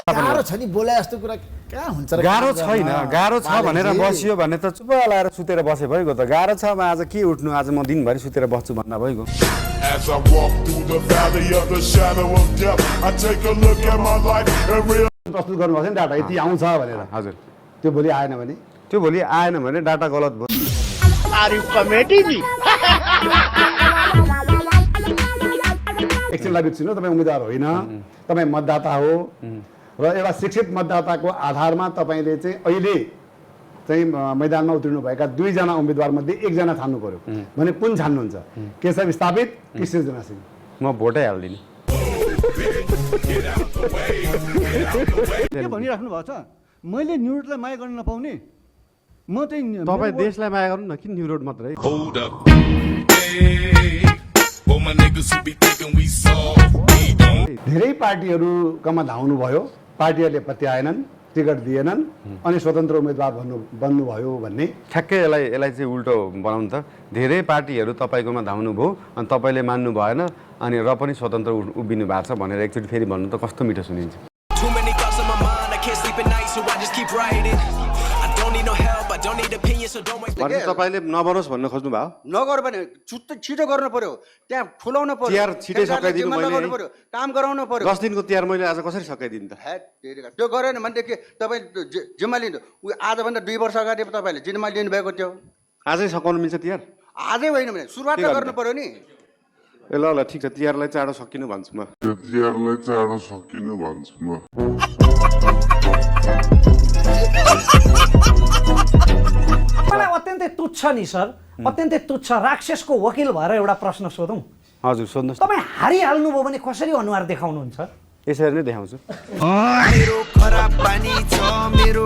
गाह्रो छ नि बोले जस्तो कुरा कहाँ हुन्छ र? गाह्रो छैन, गाह्रो छ भनेर बसियो भने त चुप लाएर सुतेर बसे भइगयो त। गाह्रो छ आज के उठ्नु, आज म दिनभरि सुतेर बस्छु भन्दा भइगयो। As I walk through the valley of the shadow of death, I take a look at my life and realize प्रस्तुत गर्नुभएको छ नि डाटा यति आउँछ भनेर। हजुर, त्यो भोलि आएन भने त्यो भोलि आएन भने डाटा गलत भयो। एकछिनलाई बिर्सिनु, तपाईँ उम्मेदवार होइन, तपाईँ मतदाता हो र एउटा शिक्षित मतदाताको आधारमा तपाईँले चाहिँ अहिले चाहिँ मैदानमा उत्रिनुभएका 2 जना उम्मेदवार मध्ये 1 जना छान्नु पर्यो भने कुन छान्नुहुन्छ? केशव स्थापित कि सृजना सिंह? म भोटै हाल्दिनँ। के भनिराख्नु भएको छ? मैले न्युरोडलाई माया गर्न नपाउने? म चाहिँ तपाईँ देशलाई माया गर्नु न, किन न्युरोड मात्रै? hold up. Hey, for my niggas who be thinking we soft, we don't. धेरै पार्टीहरूकोमा धाउनु भयो, पार्टीहरूले पत्याएनन्, टिकट दिएनन् अनि स्वतन्त्र उम्मेदवार बन्नुभयो भन्ने। ठ्याक्कै यसलाई चाहिँ उल्टो बनाउनु त। धेरै पार्टीहरू तपाईँकोमा धाउनु भयो अनि तपाईँले मान्नु भएन अनि र पनि स्वतन्त्र उभिनु भएको छ भनेर एकचोटि फेरि भन्नु त कस्तो मिठो सुनिन्छ। भने तपाईँले नबनोस् भन्न खोज्नु भयो? नगर भने छिटो गर्नु पर्यो, त्यहाँ खुलाउनु पर्यो, तिहार छिटै सकाइदिनु मैले, पर्यो, काम गराउनु पर्यो। 10 दिनको तिहार मैले आज कसरी सकाइदिनु त? त्यो गरेन भनेदेखि तपाईँ जिम्मा लिनु। आजभन्दा 2 वर्ष अगाडि तपाईँले जिम्मा लिनुभएको थियो, आजै सकाउनु मिल्छ तिहार? आजै होइन भने सुरुवात त गर्नु पर्यो नि। ए ल ल ठिक छ, तिहारलाई चाँडो सकिनु भन्छु म। तिहारलाई चाँडो सकिनु भन्छु म। मलाई अत्यन्तै तुच्छ नि सर, अत्यन्तै तुच्छ। राक्षसको वकिल भएर एउटा प्रश्न सोधौँ? हजुर सोध्नुहोस्। तपाईँ हारिहाल्नुभयो भने कसरी अनुहार देखाउनुहुन्छ? यसरी नै देखाउँछु। मेरो खराब पानी छ, मेरो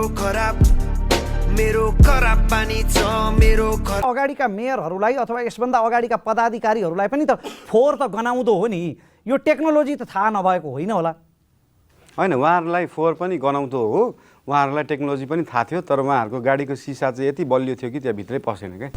खराब पानी छ, मेरो अगाडिका मेयरहरूलाई अथवा यसभन्दा अगाडिका पदाधिकारीहरूलाई पनि त फोहोर त गनाउँदो हो नि। यो टेक्नोलोजी त थाहा नभएको होइन होला? होइन, उहाँहरूलाई फोहोर पनि गनाउँदो हो, उहाँहरूलाई टेक्नोलोजी पनि थाहा थियो, तर उहाँहरूको गाडीको सिसा चाहिँ यति बलियो थियो कि त्यहाँ भित्रै पसेन क्या।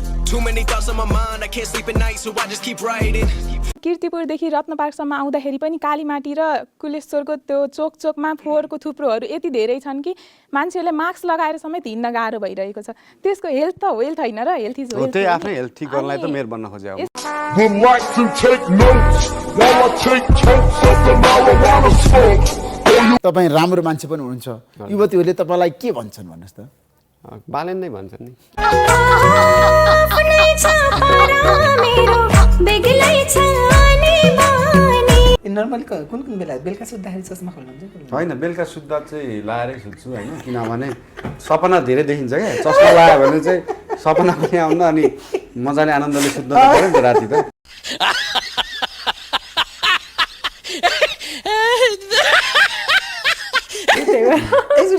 कीर्तिपुरदेखि रत्न पार्कसम्म आउँदाखेरि पनि कालीमाटी र कुलेश्वरको त्यो चोकमा फोहोरको थुप्रोहरू यति धेरै छन् कि मान्छेहरूले मास्क लगाएर समेत हिँड्न गाह्रो भइरहेको छ। त्यसको हेल्थ त हेल्थ होइन र, हेल्थ इज वेल्थ। त्यही आफ्नै हेल्थ ठिक गर्नलाई त मेयर बन्न खोजे हो। Relax and take notes while I take totes of the marijuana smoke. तपाईँ राम्रो मान्छे पनि हुनुहुन्छ, युवतीहरूले तपाईँलाई के भन्छन् भन्नुहोस् त? बालेन नै भन्छन् नि। नर्मली कुन बेला बेलुका सुत्दाखेरि चस्मा खोल्नुहुन्छ? होइन, बेलुका सुत्दा चाहिँ लाएरै सुत्छु होइन, किनभने सपना धेरै देखिन्छ क्या। चस्मा लगायो भने चाहिँ सपना पनि आउन अनि मजाले आनन्दले सुत्न त पऱ्यो नि त राति त।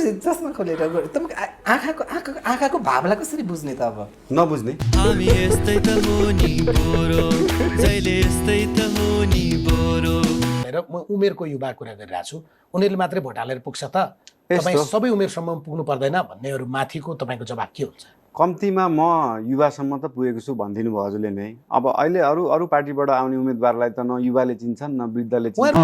चस्मा खोलेर तपाईँको आँखाको भावलाई कसरी बुझ्ने त? अब नबुझ्ने म उमेरको युवा कुरा गरिरहेको छु, उनीहरूले मात्रै भोट हालेर पुग्छ त? तपाईँ सबै उमेरसम्म पुग्नु पर्दैन भन्नेहरू माथिको तपाईँको जवाब के हुन्छ? कम्तीमा म युवासम्म त पुगेको छु भनिदिनु भयो हजुरले नै। अब अहिले अरू पार्टीबाट आउने उम्मेदवारलाई त न युवाले चिन्छन् न वृद्धले चिन्छन्।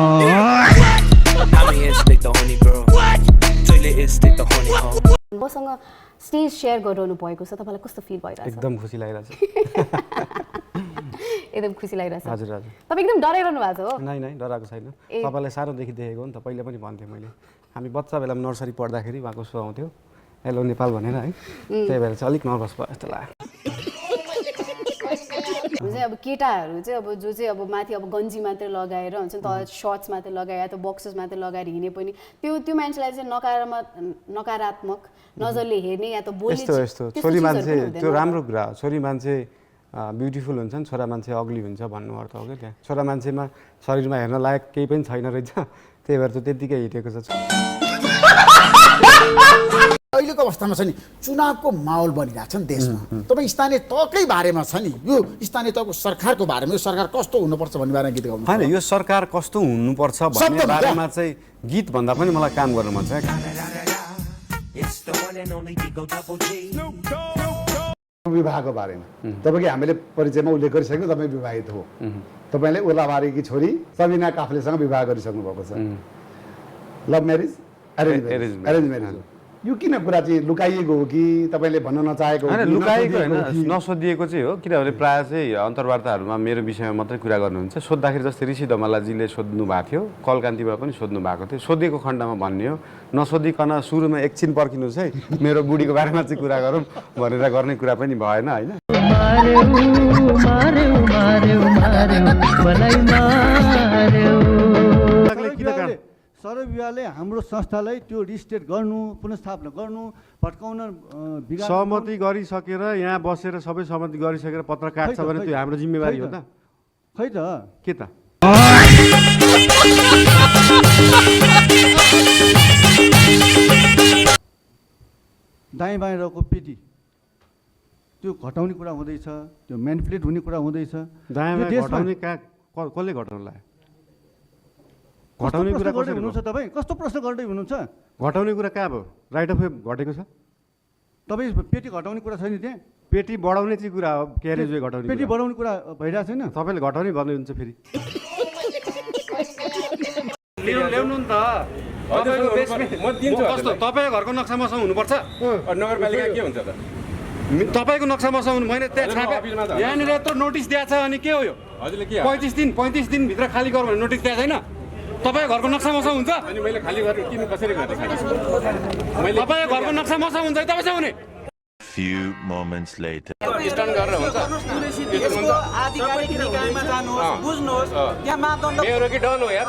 मसँग स्टेज सेयर गरिरहनु भएको छ, तपाईँलाई कस्तो फिल भइरहेछ? एकदम खुसी लागिरहेछ। एकदम खुसी लागिरहेछ। हजुर हजुर। तपाईँ एकदम डराइरहनु भएको छ हो? नै डराएको छैन, तपाईँलाई सानोदेखि देखेको हो नि त। पहिले पनि भन्थेँ मैले, हामी बच्चा बेलामा नर्सरी पढ्दाखेरि उहाँको सो आउँथ्यो हेलो नेपाल भनेर है, त्यही भएर चाहिँ अलिक नर्भस भयो जस्तो लाग्यो। अब केटाहरू चाहिँ अब जो चाहिँ अब माथि अब गन्जी मात्रै लगाएर हुन्छ नि, तल सर्ट्स मात्रै लगाएर या त बक्सेस मात्रै लगाएर हिँडे पनि त्यो मान्छेलाई चाहिँ नकारात्मक नजरले हेर्ने या त बोल्ने। यस्तो छोरी मान्छे त्यो राम्रो कुरा हो। छोरी मान्छे ब्युटिफुल हुन्छन्, छोरा मान्छे अग्ली हुन्छ भन्नु अर्थ हो क्या। त्यहाँ छोरा मान्छेमा शरीरमा हेर्न लायक केही पनि छैन रहेछ, त्यही भएर त त्यतिकै हिँडेको छ। अहिलेको अवस्थामा छ नि चुनावको माहौल बनिरहेको छ नि देशमा। तपाईँ स्थानीय तहकै बारेमा छ नि, यो स्थानीय तहको सरकारको बारेमा, यो सरकार कस्तो हुनुपर्छ भन्ने बारेमा गीत गाउनु होइन। यो सरकार कस्तो हुनुपर्छ भन्ने बारेमा चाहिँ गीत भन्दा पनि मलाई काम गर्न मन छ। विवाहको बारेमा तपाईँको हामीले परिचयमा उल्लेख गरिसक्यौँ, तपाईँ विवाहित हो, तपाईँले ओलाबारीकी छोरी सबिना काफ्लेसँग विवाह गरिसक्नु भएको छ। लभ म्यारिज एरेन्ज म्यारेज हो। यो किन कुरा चाहिँ लुकाइएको हो कि तपाईँले भन्न नचाहेको हो होइन कि लुकाएको नसोधिएको हो होइन कि? नसोधिएको चाहिँ हो किनभने प्रायः चाहिँ अन्तर्वार्ताहरूमा मेरो विषयमा मात्रै कुरा गर्नुहुन्छ सोद्धाखेरि जस्तै ऋषि धमलाजीले सोध्नु भएको थियो कलकान्तिबाट पनि सोध्नु भएको थियो सोधेको खण्डमा भन्ने हो नसोधिकन सुरुमा एकछिन पर्खिनुहोस् है मेरो बुढीको बारेमा चाहिँ कुरा गरौँ भनेर गर्ने कुरा पनि भएन होइन सर्वविवाहले हाम्रो संस्थालाई त्यो रिस्टेट गर्नु पुनर्स्थापना गर्नु भट्काउन सहमति गरिसकेर यहाँ बसेर सबै सहमति गरिसकेर पत्र काट्छ भने त्यो हाम्रो जिम्मेवारी हो त खै त के त दायाँ बायाँ रहेको पेटी त्यो घटाउने कुरा हुँदैछ त्यो म्यानिपुलेट हुने कुरा हुँदैछ दायाँ घटाउने कसले घटाउनु लाग्यो घटाउने कुरा गर्दै हुनुहुन्छ तपाईँ कस्तो प्रश्न गर्दै हुनुहुन्छ घटाउने कुरा कहाँ भयो राइट अफ वे घटेको छ तपाईँ पेटी घटाउने कुरा छैन त्यहाँ पेटी बढाउने चाहिँ कुरा हो क्यारेज वे घटाउने पेटी बढाउने कुरा भइरहेको छैन तपाईँले घटाउने भन्नुहुन्छ फेरि ल्याउनु नि त कस्तो तपाईँ घरको नक्सा मसँग हुनुपर्छ नगरपालिका के हुन्छ त तपाईँको नक्सा मसँग हुनु मैले त्यहाँ छापे यहाँनिर यत्रो नोटिस दिएको छ अनि के हो यो हजुरले के 35 दिनभित्र खाली गर भने नोटिस दिएको छैन तपाईँ घरको नक्सा मसँग हुन्छ अनि मैले खाली गरेर किन कसरी गर्ने खाली तपाईँ घरको नक्सा मसँग हुन्छ तपाईँसँग हुने Few moments later. स्ट्यान्ड गरेर हुन्छ आधिकारिक निकायमा जानुहोस् बुझ्नुहोस् त्यहाँ मापदण्ड मेरो कि डन हो यार